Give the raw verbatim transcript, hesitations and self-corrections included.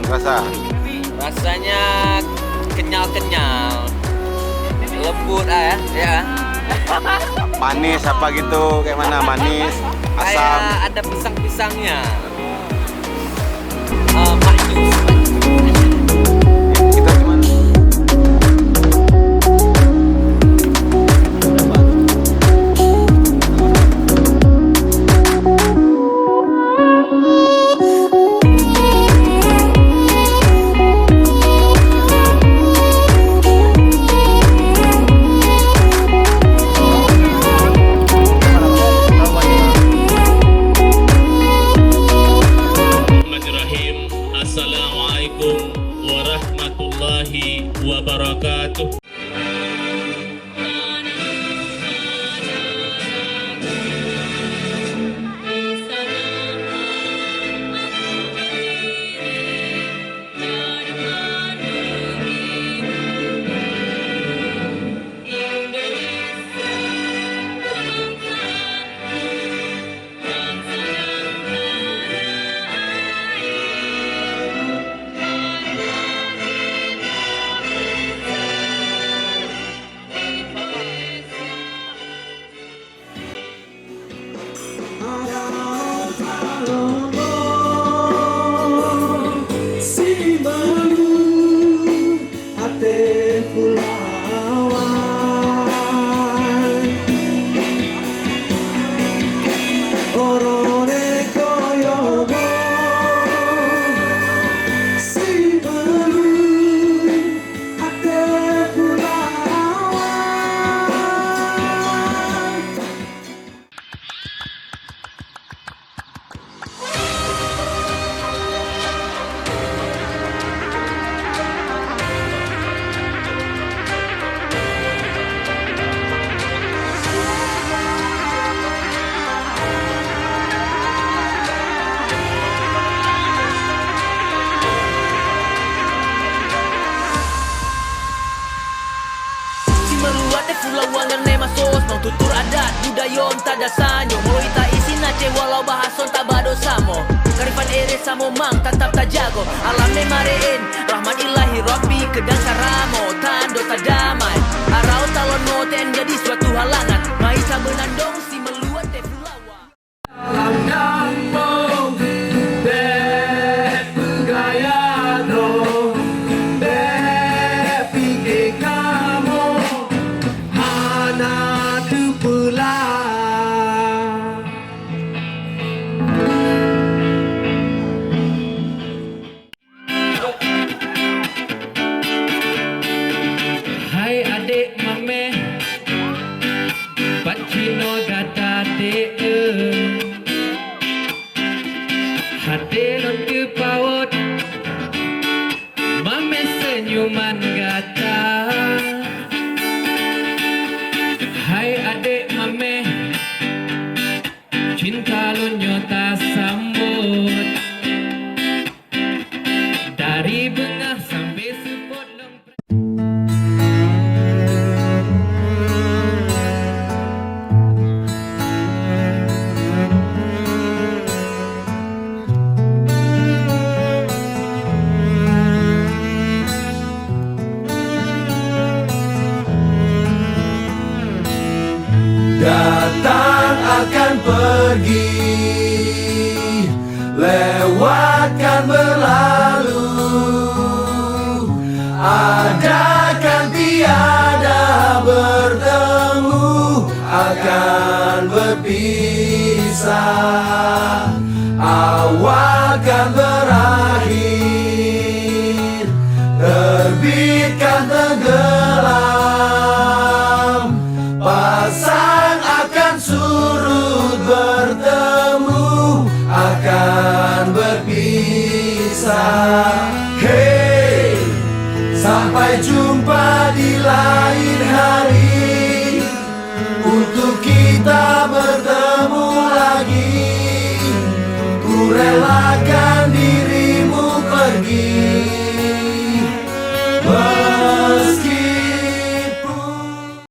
Rasa? Rasanya kenyal-kenyal. Lembut ah, ya. Ya. Manis apa gitu, kayak mana? Manis, asam. Kayak ada pisang-pisangnya. Eh, maknyus. Kita cuman Bismillahirrahmanirrahim. Assalamualaikum warahmatullahi wabarakatuh. Simeuluwa teuh pulawa ngon lé masos, mang tutur adat budaya tada sanyo. Meului ta isi na cewek walau bahasa tada badosa mo. Karifan ere samo mang tatap tajago. Alam lé mareen, rahmat ilahi Rabbi keudang saramo. Tando tadamai, arau talon mo ten jadi suatu halangan. Mai sabeunandong simeuluwa teuh pulawa. Lam gampông, bèk peugaya droe, bèk pike kamoe hana teupeula. Hai adék mamèh, pat jinoe gata dek, eh. Até lôn teupawöt, mamèh seunyuman gata. Hai adék mamèh, cinta lôn nyoe tasambot. Dari beungah sampai seupôt lôn. Datang akan pergi, lewat kan berlalu, ada kan tiada, bertemu akan berpisah. Awal